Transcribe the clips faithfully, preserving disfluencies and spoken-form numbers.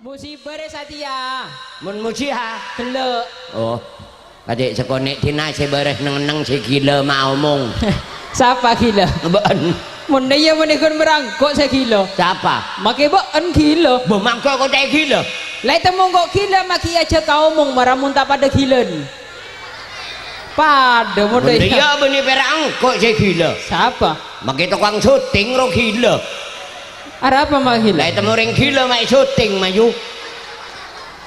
Musibâ rè satèya. Mon musibâ? Ghellâ'. Oh. Kadhi' sakonè' dinah sè bârâs neng-enneng sè ghilâ ma' omong. Sapa ghilâ? Bâ'en. Mon iyâ mon èghun mara engko' sè ghilâ. Sapa? Makè bâ'en ghilâ. Bâ mangkè engko' ca'è ghilâ. La ètemmo engko' ghilâ, makè ajhâk ka omong mara mon ta' padâ ghilâna. Padâ mon Mon iyâ. Iyâ bânnè pèra' engko' sè ghilâ. Sapa? Makè tokang syuting ro ghilâ. Arapa ma' ghilâ? La ètemmo orèng ghilâ ma' syuting, mayu.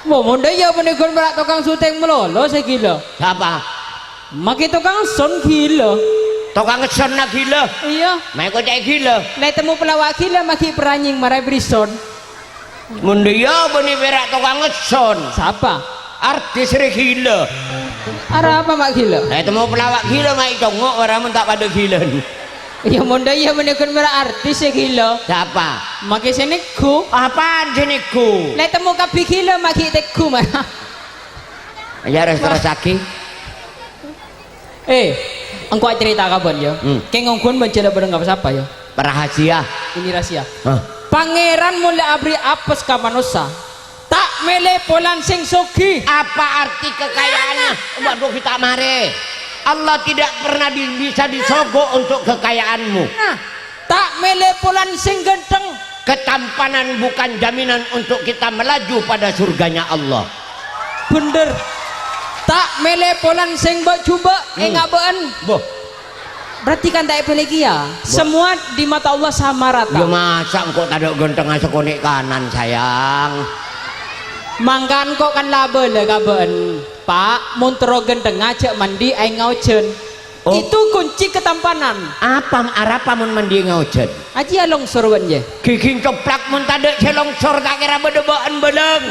Wah, mon iyâ bânnè ghun mara tokang syuting malolo sè ghilâ. Sapa? Makè tokang son ghilâ. Tokang sonna ghilâ? Iyâ. Ma' engko' ca'è ghilâ. La ètemmo pelawa' ghilâ makè peranying mara èberri' son. Mon iyâ bânnè pèra' tokang son. Sapa? Artis rè ghilâ. Arapa ma' ghilâ? La ètemmo pelawa' ghilâ ma' ècongngo' mara mon ta' padâ ghilâna. Iyâ, mon iyâ bânnè ghun mara artis sè ghilâ. Sapa? Makè sè neggu. Apaan sè neggu? La ètemmo kabbhi ghilâ makè teggu mara. Iyâ, res-, terrossaghi. Eh, engko' acarèta ka bâ'en, yâ. Hmm. Kèng ongghuwân bâ'en jhâ' la bâreng apa sapa, yâ? Rahasia. Ini rahasia. Hah? Pangèran mon la aberri' apes ka manossa, ta' mèlè polana sè soghi. Apa arti kekayaannya? Waduh, kita mare. Allah tidak pernah di-, bisa disogok untuk kekayaanmu. Nah, ta' mèlè polana sè ghântheng. Ketampanan bukan jaminan untuk kita melaju pada surganya Allah. Bhender. Ta' mèlè polana sè bâ'-jhubâ', Hmm. enga' bâ'en. Boh. Berarti kan ta' èpèlè kèya. Boh. Semua di mata Allah sama rata. Ya, masa' engko' tadâ' ghânthengnga sakonè' kanan, sayang? Mangkana engko' kan la abâlâ ka bâ'en, Pa', mon terro ghânthengnga jhâ' mandi aèng ngaojhân. Oh. Itu kunci ketampanan. Apa, arapa mon mandi ngaojhân? Ajiyâ longsor bâ'en, yâ. Giging coplak mon tadâ' sè longsor, ta' kèra bâdâ bâ'en bâlâng.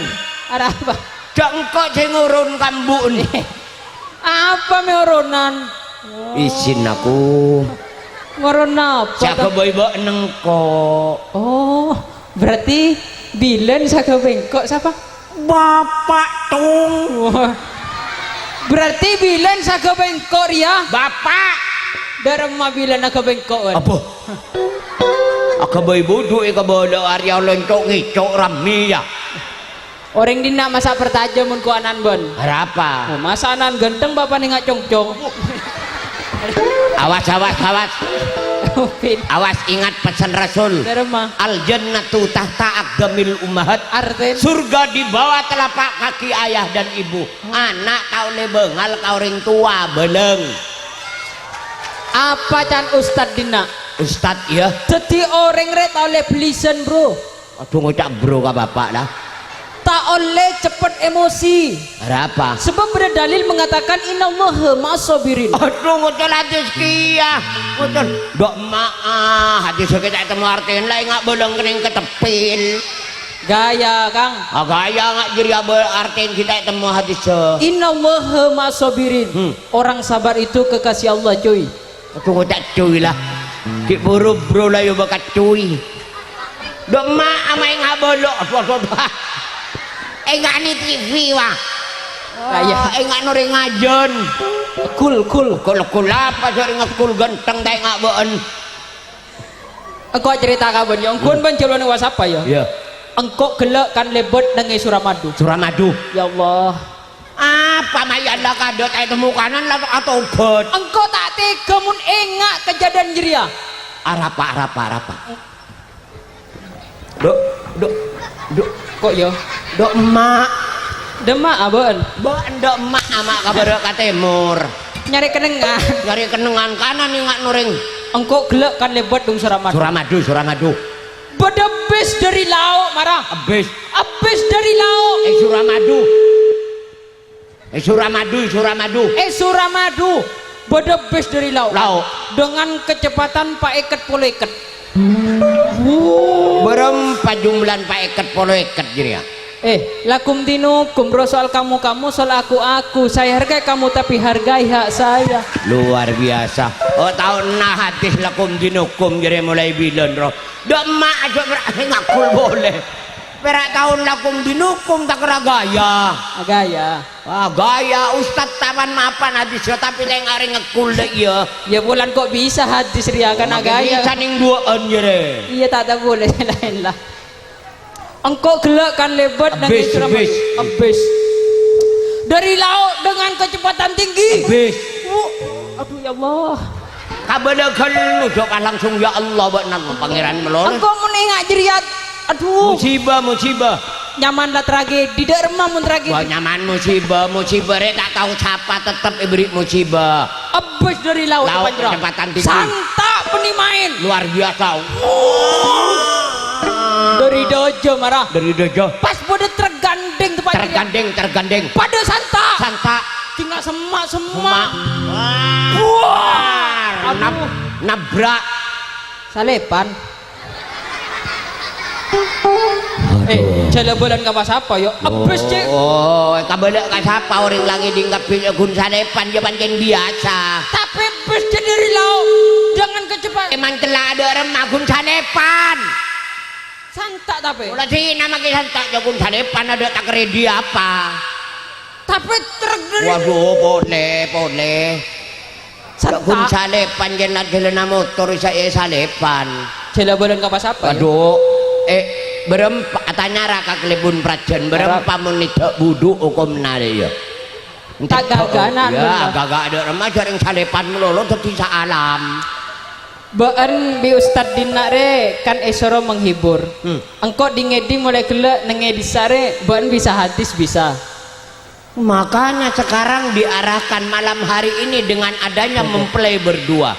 Arapa? Jhâ' engko' sè ngoron kambu'en. Apa mè oronan? Isin aku. Ngoron apa, Sè ta? Aghâbây bâ'en engko'. Oh, berarti bilân sè aghâbây engko' sapa? Bapa', Tung. Wah. Berarti bilân sè aghâbây engko' rèya? Bapa'. Dâremma bilân aghâbây engko', Wan? Apa? Aghâbây budhu è kabâlâ arèya lonco' ngèco' rammè, yâ. Orèng dinna' masa' parcajâ mon ko' ana'na bâ'en. Arapa? Oh, masa' ana'na ghântheng, bapa'na nga' congcong. Awas, awas, awas. Upin. Awas, ingat pesan Rasul. Dâremma? "Al jannatu tahta aqdamil ummahat." Artèna? Surga di bawah telapak kaki ayah dan ibu. Ana' ta' ollè bângal ka orèng towa, bâlâng. Apa can Ustad dinna'? Ustad, iyâ. Dhâddhi orèng rè ta' ollè bellisen, Bro. Aduh, ngoca' bro ka bapa' la. Ta' ollè ceppet emosi. Arapa? Sebab bâdâ dalil mengatakan, "Innallaha ma'as sabirin." Aduh, ngoca' hadis kèya. Ngoca', "Dok ma'a, hadis kèya ta' ètemmo artèna la enga' bâlâng kennèng keteppil." Gaya, Kang. Ah, gaya enga' jârèya bâ-, artèna kèya ta' ètemmo hadis. "Innallaha ma'as sabirin." Hmm. Orang sabar itu kekasih Allah, cuy. Aduh, ngoca' cuy la. Ghi' buru bro la yâ bâ' ka cuy. Dok ma'a, ma' enga' bâlâ. Aduh, aduh, aduh. Enga' nè T V, wah. Lah, iyâ. Ah, enga' norè ngajhân. Cool, cool. Cool, cool apa sè orèng cool ghântheng ta' enga' bâ'en. Engko' acarèta ka bâ'en, yâ. Engko' Hmm. bâ'en jâlâna wa sapa, yâ? Iyâ. Engko' ghellâ' kan lèbât neng è Suramadu. Suramadu. Ya Allah. Apa ma' yâ la kadâ' ta' ètemmo kanan la atobat. Engko' ta' tèghâ mon enga' kajhâdhiyân jârèya. Arapa, arapa, arapa? Dok, dok, dok. Ko' yâ? Dok emma'. Dok emma' abâ'en? Bâ'en dok emma' ama' ka bârâ' ka tèmor. Nyarè kennengngan. Nyarè kennengngan kanan enga' norèng. Engko' ghellâ' kan lèbât neng Suramadu. Suramadu, Suramadu. Bâdâ bis dâri lao' mara. Bis. Bis dâri lao'. È Suramadu. È Suramadu, è Suramadu. È Suramadu, bâdâ bis dâri lao'. Lao'. Dengan kecepatan pa' èket polo èket. Bârâmpa jumlana pa' èket polo èket jârèya? Eh, lakum dinukum, bro, soal kamu-kamu, soal aku-aku. Saya hargai kamu, tapi hargai hak saya. Luar biasa. Oh, taona hadis lakum dinukum jârèya molaè bilân, bro. Dok emma' ajâ' ngakul polè. Pèra' taon lakum dinukum ta' kèra gaya. Ah, gaya. Ah, gaya ustad tawan-mapan hadis, ya, tapi ta' enga' rèng ngakul dâ' iyâ. Ya, polana ko' bisa hadis rèya kan, ah, gaya. Bisa neng duwâ'ân jârèya. Iyâ, ta', ta' polè laèn la. Engko' ghellâ' kan lèbât nangèng Ebbis, ceramah. Ebbis. Ebbis. Dari laut dengan kecepatan tinggi. Ebbis. Oh, aduh ya Allah. Kabâlâ ghâllu, jhâ' pas langsung, "Ya Allah, bâ'na Pangèran malolo." Engko' mon enga' jârèya, aduh. Musibah, musibah. Nyaman la tragedi, dâ' remma mon tragedi. Wah, nyaman musibah, musibah rè' ta' tao sapa tetep èberri' musibah. Ebbis dari laut, Laut Panjra. Kecepatan tinggi. Santa' bânnè maèn. Luar biasa. Dari dâjâ mara. Dari dâjâ. Pas bâdâ trek gandeng, Panjra. Trek gandeng, trek gandeng. Padâ santa'. Santa'. Tinggal semma'-semma'. Semma'. Wah. Aduh. Nab-, nabrak. Salèpan. Eh, Aduh. Jhâ' la bâlân ka sapa, yo? Ebbis, Cè'. Oh, kabâlâ ka sapa orèng la ngèdhing kabbhi ghun salèpan, ya pancèn biyasa. Tapè ebbis, Cè', dari laut. Jangan kecepat. Emang cella' dâ' remma ghun salèpan. Santa' tapè. Mula sè namake santa' ya ghun salèpan, ada tak redi apa. Tapè trek dari Waduh, polè, polè. Santa'. Ghun salèpan, jhâ' jhâlâna motor sè èsalèpan. Jhâ' la bâlân ka sapa, ya? Waduh, eh, bârâmpa, atanya ra ka kalèbun prajân, bârâmpa mon nèdhâ' budhu' hokomna rè, ya? Nèdhâ', Kagak-kagak, ya, bârâmpa. Kagak ada remma, jhâ' rèng salèpan malolo dhâddhi saalam. Bâ'ân bi' Ustad dinna' rè kan èsoro menghibur. Hmm. Engko' ding-ngèding molaè ghellâ' nèngè dissa' rè, bâ'ân bisa hadis bisa. Makanya sekarang diarahkan malam hari ini dengan adanya Betul. mempelai berdua.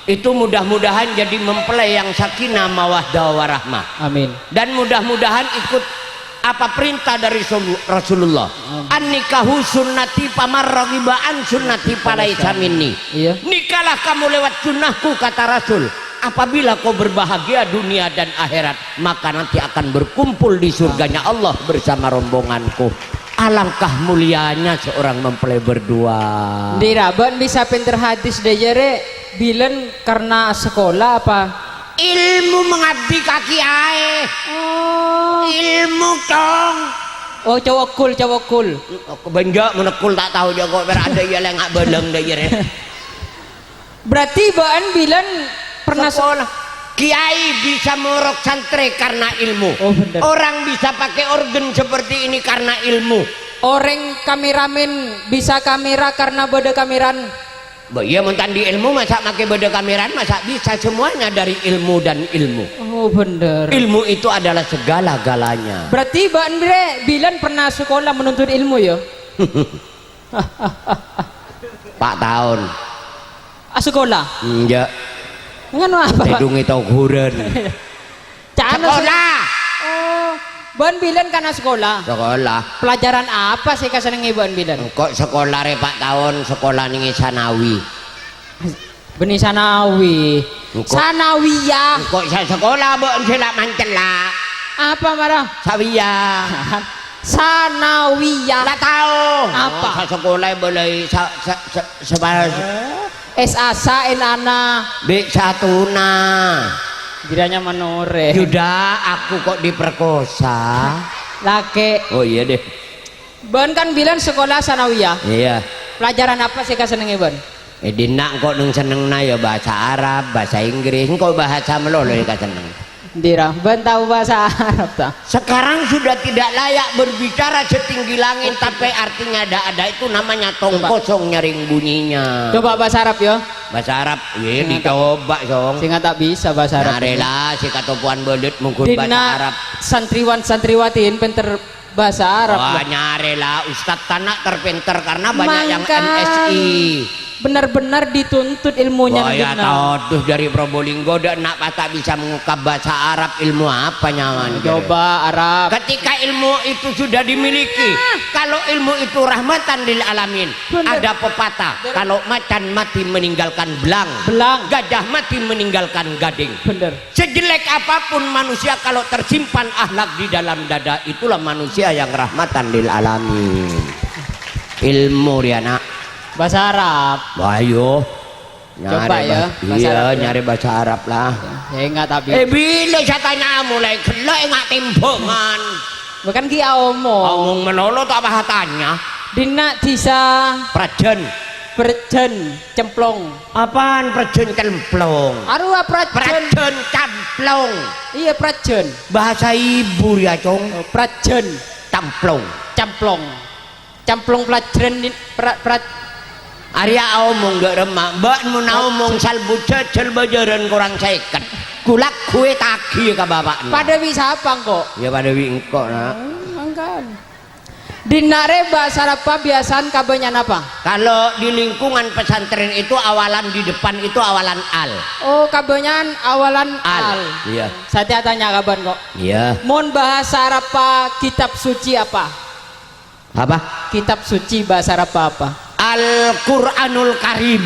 Itu mudah-mudahan jadi mempelai yang sakinah mawaddah warahmah. Amin. Dan mudah-mudahan ikut apa perintah dari Rasul-, Rasulullah. Amin. "An-nikahu sunnati faman raghiba an sunnati falaisa minni." Iya. "Nikahlah kamu lewat sunnahku," kata Rasul. "Apabila kau berbahagia dunia dan akhirat, maka nanti akan berkumpul di surganya Allah bersama rombonganku." Alangkah mulianya seorang mempelai berdua. Dira, bâ'ân bisa pènter hadis dâjâ rè, bilân karena sekolah apa? Ilmu mengabdi ka kiyaè. Oh. Ilmu, Cong. Oh, cowok cool, cowok cool. Bânjâ' mon cool ta' tao jhâ' ko' pèra' ada iya lenga' bâlâng dâjâ rè. Berarti bâ'ân bilân pernah se- Sekolah. Kiai bisa morok santrè karena ilmu. Oh, bener. Orang bisa pakai organ seperti ini karena ilmu. Orèng kameramen bisa kamera karena bâdâ kameran. Bâ, iyâ, mon ta' andi' ilmu, masa' make bâdâ kameran, masa' bisa, semuanya dari ilmu dan ilmu. Oh, bener. Ilmu itu adalah segala-galanya. Berarti bâ'ân rè bilân pernah sekolah menuntut ilmu, ya? Pa' taon. Ah, sekolah? Enjâ'. Nganu apa, Pak? Tèdungè toghurân. Cana Sekolah. Oh, bâ'ân bilân kana sekolah? Sekolah. Pelajaran apa sè èkasenengngè bâ'ân bilân? Engko' sekolah rè pa' taon, sekolah nèngè sanawi. Bânnè sanawi. Engko'. Sanawiyah. Engko' sa-, sekolah bâ'ân sè la mancella'. Apa mara? Sawiyah. Sanawiyah. La tao. Apa? Oh, sa-, sekolah bâlâi sa-, sa-, sa-, sa-, S A sa enana. Bi' satuna. Kiranya manorè. Yuda, aku kok diperkosa? Lakè'. Oh, iya deh. Bâ'ân kan bilân sekolah sanawiyah. Iya. Pelajaran apa sè èkasenengngè bâ'ân? Eh, dinna' engko' neng sennengnga ya bahasa Arab, bahasa Inggris, engko' bahasa malolo èkasenneng. Dira, bâ'ân tao bahasa Arab ta? Sekarang sudah tidak layak berbicara setinggi langit, tapi artinya ada-ada itu namanya tong Coba. kosong nyaring bunyinya. Coba bahasa Arab ya. Bahasa Arab, iya Sing dicoba, Song. Sing ta' bisa bahasa Arab. Nyarè la, sè katopowan bâlât mongghun bahasa Dinna' Arab. Santriwan santriwati pènter bahasa Arab, Wah, loh. Nyarè la, Ustadz Tanak terpinter karena banyak yang Mangkana M S I. Benar-benar dituntut ilmunya Wah, ya, nang dinna'. Tahu, dari Probolinggo, dâ' enna' pa' ta' bisa mengungkap bahasa Arab, ilmu apa nyaman, Coba, Arab. Ketika ilmu itu sudah dimiliki, Nah. kalau ilmu itu rahmatan lil alamin, Bener. ada pepatah, Bener. kalau macan mati meninggalkan belang, Belang. gajah mati meninggalkan gading. Bener. Sejelek apapun manusia, kalau tersimpan akhlak di dalam dada, itulah manusia yang rahmatan lil alamin. Ilmu dia, Nak. Bahasa Arab. Wah, ayo. Coba Nyari ya, bah-, bahasa iya, Arab ya. nyari bahasa Arab lah. Ya, enggak, tapi Eh, bilâ saya tanya mulai gellâ' enggak timbangan. Bukan ki omong. Omong malolo ta' paham tanya. Dinna' dhisa. Prajen. Prajân, cemplong. Apaan prajân cemplong? Arowa prajân. Prajân camplong. Iyâ, prajân. Bahasa ibu ya, Cong. Oh, prajân. Camplong. Camplong. Camplong prajân ni-, pra-, pra- Arèya aomong dâ' remma. Mbak mon aomong salbu jhâjhâl bâjârân korang sèket. Ghulâ ghuwè tagi ka bapa'na. Padâ bi' sapa engko'? Ya, padâ bi' engko', Na'. Oh, mangkana. Dinna' rè bhâsa Arabhâ biyasana kabânnya'an apa? Kalau di lingkungan pesantren itu awalan di depan itu awalan al. Oh, kabânnya'an awalan al. Al. Iya. Satèya atanya kabân ko'. Iya. Mon bhâsa Arabhâ kitab suci apa? Apa? Kitab suci bhâsa Arabhâ apa? Al-Qur'anul Karim.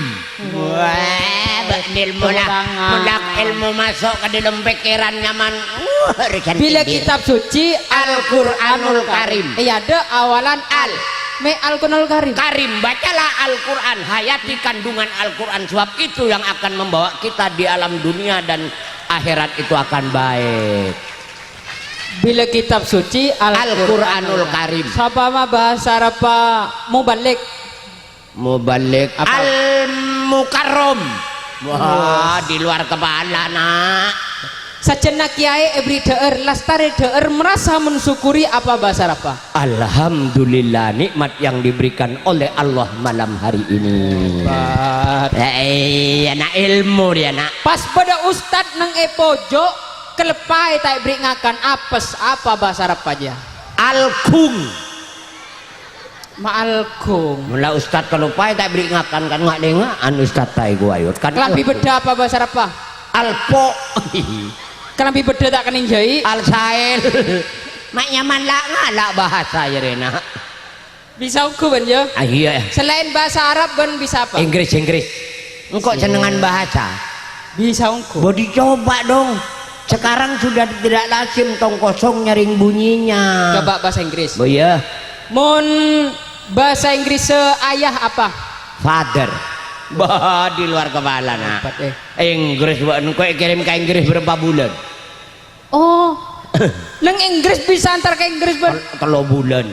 Wah, bâ' ilmu Tepuk lah. Tangan. Mendak ilmu masuk ke dalam pikiran nyaman. Wah, urusan Bilâ tinggi. Kitab suci Al-Qur'anul Karim. Iyâ, dâ' awalan al. Al. Mè' Al-Qur'anul Karim. Karim, bacalah Al-Qur'an, hayati kandungan Al-Qur'an, sebab itu yang akan membawa kita di alam dunia dan akhirat itu akan baik. Bilâ kitab suci Al-Qur'anul Karim. Sampama bhâsa Arabhâ muballig. Muballig. Apa? Al-Mukarram. Wah, di luar kepala, Na'. Sajjhânna kèyaè èbri dhâ'âr, lastarè dhâ'âr, merasa mensyukuri apa bhâsa Arabhâ? Alhamdulillah, nikmat yang diberikan oleh Allah malam hari ini. Hebat. Eh, iyâ, Na', ilmu dia, Na'. Pas bâdâ ustad neng è pojok, kaleppaè ta' èbri ngakan, apes, apa bhâsa Arabhâ jâ? Alghung. Ma'alghung. Mula ustad kaleppaè ta' èbri ngakan, kan nga'-lènga'an ustad taè guwayot, kan. Kalambhi beddhâ apa bhâsa Arabhâ? Alpo. Kalambhi beddhâ ta' kenning jâi. Alsael. Ma' nyaman la-ngala' bhâsa jârèya, Na'. Bisa ongghu, bân, yâ? Ah, iyâ. Selain bhâsa Arab, bân bisa apa? Inggris, Inggris. Engko' Siap. Sennengngan bhâsa. Bisa ongghu. Bâdhi coba dong. Sekarang sudah tidak lazim tong kosong nyaring bunyinya. Coba bahasa Inggris. Oh, iya. Mon bhâsa Inggris ayah apa? Father. Bah, di luar kepala, Na'. Hebat, eh. Inggris, bân engko' èkèrèm ka Inggris berapa bulan? Oh. Neng Inggris bisa antar ka Inggris, bân? Tel-, tello bulan.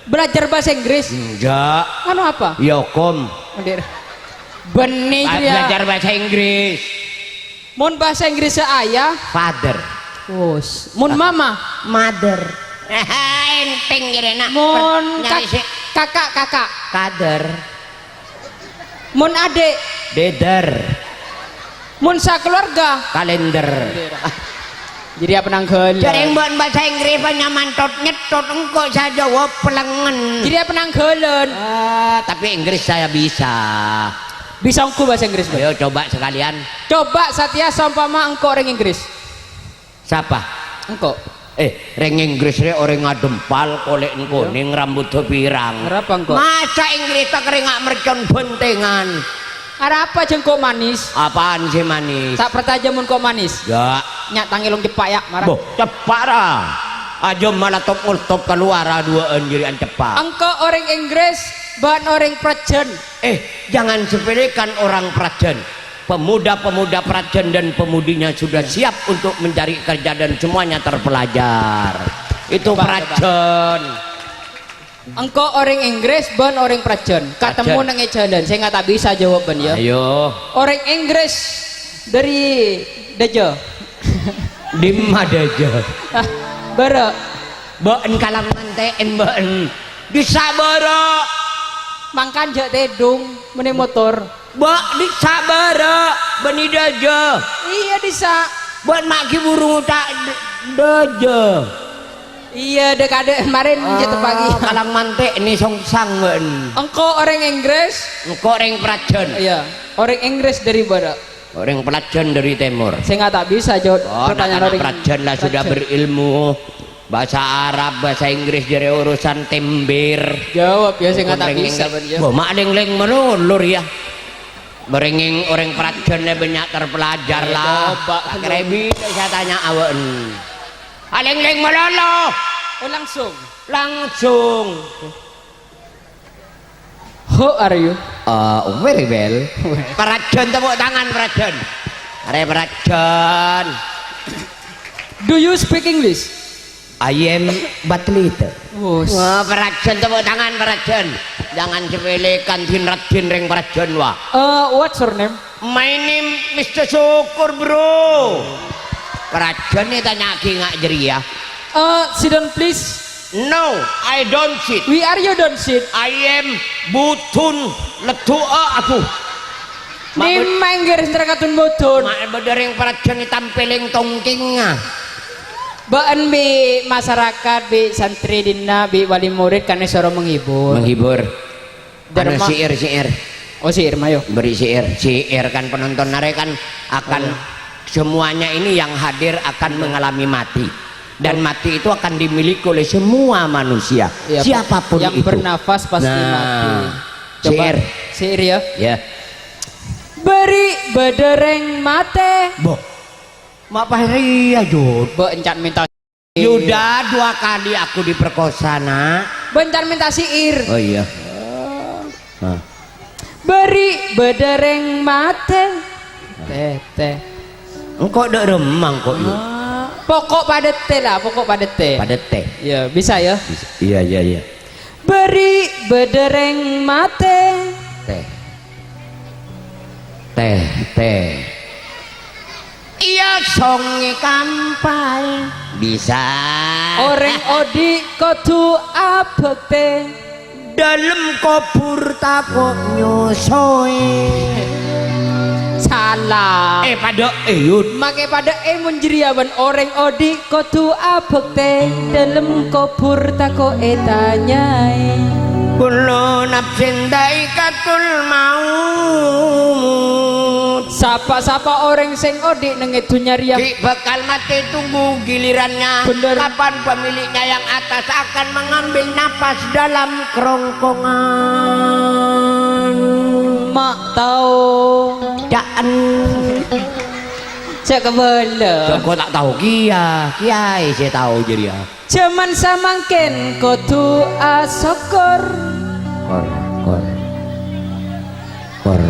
Belajar bahasa Inggris? Enjâ'. Anu apa? Ya, hukum. Ndir. Bânnè, Ba-, Jria. Belajar bahasa Inggris. Mon bahasa Inggris ayah? Father. Wos. Mon mama? Mother. Enteng kira, Nak. Mon Nyari kak-, sih. Kakak, kakak. Father. Mon adik? Deder. Mon sakeluarga? Kalender. Jadi apa nanggalan? Jârèng bân bahasa Inggris panyaman tot-nyetot, engko' saya jawab pelengen. Jadi apa nanggalan? Ah, tapi Inggris saya bisa. Bisa ongghu bahasa Inggris, Bang? Ayo coba sekalian. Coba satèya saompama engko' orèng Inggris. Sapa? Engko'. Eh, rèng Inggris rè orèng adempal, kolè'na Iya. konèng, rambuddhâ pirang. Arapa engko'? Masa Inggris ta' kèrènga' mercon bhântengan? Arapa jâ' engko' manis? Apaan sih manis? Ta' parcajâ mon engko' manis. Ya. Nya' tang èlong ceppa', ya, mara. Boh, ceppa' ra. Ajâm malatop-ngoltop kalowara duwâ'ân jârèya ceppa'. Engko' orèng Inggris bân orèng Prajân. Eh, jangan sepelekan orang Prajân. Pemuda-pemuda Prajân dan pemudinya sudah Ya. siap untuk mencari kerja dan semuanya terpelajar. Itu Coba, coba. Prajân. Engko' orèng Inggris bân orèng Prajân. Katemu Prajân. neng è jhâlân. Sènga' ta' bisa jawab bân, ya. Ayo. Orèng Inggris dâri Dâjâ. Dimma Dâjâ? Ah, bârâ'. Bâ'en kalang mantè'en bâ'en. Dissa' bârâ'. Mangkana jâ' tèdung, mènè motor. Bâ', dissa' bârâ', bânnè Dâjâ. Iyâ, dissa'. Bâ'en ma' ghi' buru ngoca' d-, Dâjâ. Iyâ, dâ'-kadâ' marèn Ah, jâ' teppa'aghi. Kalang mantè'en songsang bâ'en. Engko' orèng Inggris. Engko' orèng Prajân. Iyâ, orèng Inggris dâri bârâ'. Orèng Prajân dâri tèmor. Sènga' ta' bisa jawab Oh, pertanyaan anak-anak orèng Prajân lah sudah Prajân. berilmu. Bahasa Arab, bahasa Inggris jârèya urusan tembir. Jawab ya, sènga' ta' Orèng bisa, Inggris. Bân, ya. Bo, ma' lèng-lèng malolo, ya. Bârèngèng orèng Prajân lè bânnya' terpelajar, Ya, lah. coba. Tak kira bisa saya tanya awa'en. Ah, lèng-lèng malolo. Oh, langsung? Langsung. Who are you? Uh, very well. Prajân, tepuk tangan, Prajân. Arè Prajân. Do you speak English? I am Batlite. Wus. Wah, parajân, tepuk tangan, parajân. Jangan sepelekan din raddhin rèng parajân, wah. Eh, what's your name? My name Mister Syukur, bro. Parajân nè tanya'aghi nga' jârèya. Eh, sit down, please. No, I don't sit. Where are you don't sit? I am budhun leddu'a aku. Nèma èngghâ rèng sèntra kadhun budhun. Ma' bâdâ rèng parajân ètampèlèng tongkèngnga. Bâ'ân bi' masarakat, bi' santrè dinna', bi' wali murid kan èsoro menghibur. Menghibur. Anu, syair, syair. Oh, syair, mayo. Beri syair. Syair kan penonton narè kan akan, semuanya ini yang hadir akan mengalami mati. Dan mati itu akan dimiliki oleh semua manusia. Iya, Pak. Siapapun itu. Yang bernafas pasti mati. Nah, coba syair. Syair, ya. Ya. Bâri' bâdâ rèng matè. Boh. Ma' pas rèya, Jud. Bâ' encan mènta. Yuda, dua kali aku diperkosa, Nak. Bâ' encan mènta syair. Oh, iya. Hah. Bâri' bâdâ rèng matè. Tè, tè. Engko' dâ' remma engko', Yud. Ah, pokok padâ tè la, pokok padâ tè. Padâ tè. Ya, bisa ya. Bisa. Iya, iya, iya. Bâri' bâdâ rèng matè. Tè. Tè, tè. Iyâ, songè kampaè. Bisa. Orèng odi' kodhu abhâktè. Dâlem kobhur tako' nyosoè. Sala. Eh, padâ, eh, Yud. Makè padâ, eh, mon jârèya bân orèng odi' kodhu abhâktè. Dâlem kobhur tako' ètanyaè. Kullu nafsin dzaikatul maut. Sapa-sapa orèng sè odi' neng è dhunnya rèya. Ghi' bhâkal matè, tunggu gilirannya. Bhender. Kapan pemiliknya yang atas akan mengambil napas dalam kerongkongan. Ma' tao. Dâ'en. Sè kabâlâ. Kok ta' tao kèya, kèyaè sè tao jârèya. Jhâman samangkèn kodhu asokkor. Kor, kor. Kor.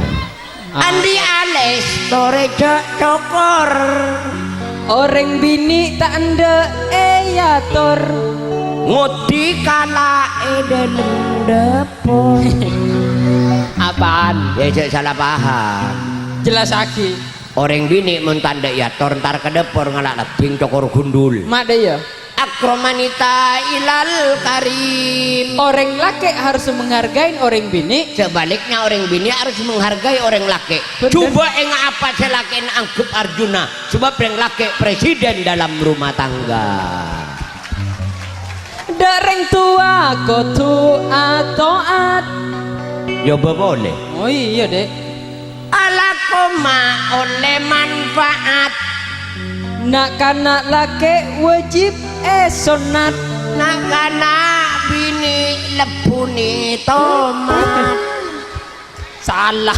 Andi' alès torè jhâ' cokor. Orèng binè' ta' endâ' èyator. Ngodhi kala è dâlem dâpor. Apaan? Ya, jhâ' sala paham. Jelasaghi. Orèng binè' mon ta' endâ' èyator, entar ka dâpor ngala' lebbing cokor gundul. Ma' dâ' iyâ. Akramani ta'ilal karim. Orèng lakè' harus menghargai orèng binè'. Sebaliknya, orèng binè' harus menghargai orèng lakè'. Bhender. Jhubâ' ènga' apa sè lakèna anggep arjuna, sabâb rèng lakè' presiden dalam rumah tangga. Dâ' rèng towa kodhu ato'at. Jhubâ' polè. Oh iyâ, Dek. Alako ma' ollè manfaat. Na'-kana' lakè' wajib èsonnat. Na'-kana' binè' lebbhunè tomat. Sala.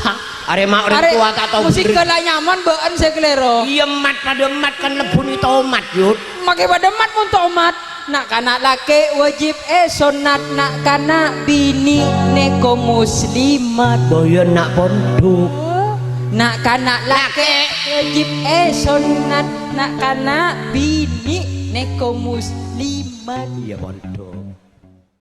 Arè ma' orèng towa ta' tao bhender. Musikka la nyaman, bâ'ân sè kalèro. Iyâ, mat, padâ mat kan lebbhunè tomat, Yud. Makè padâ mat mon tomat. Na'-kana' lakè' wajib èsonnat, na'-kana' binè' nèko muslimat. Boyo na' pondhuk. Na'-kana' lakè' wajib èsonnat, na'-kana' binè' nèko muslimat. Iyâ, pondhuk.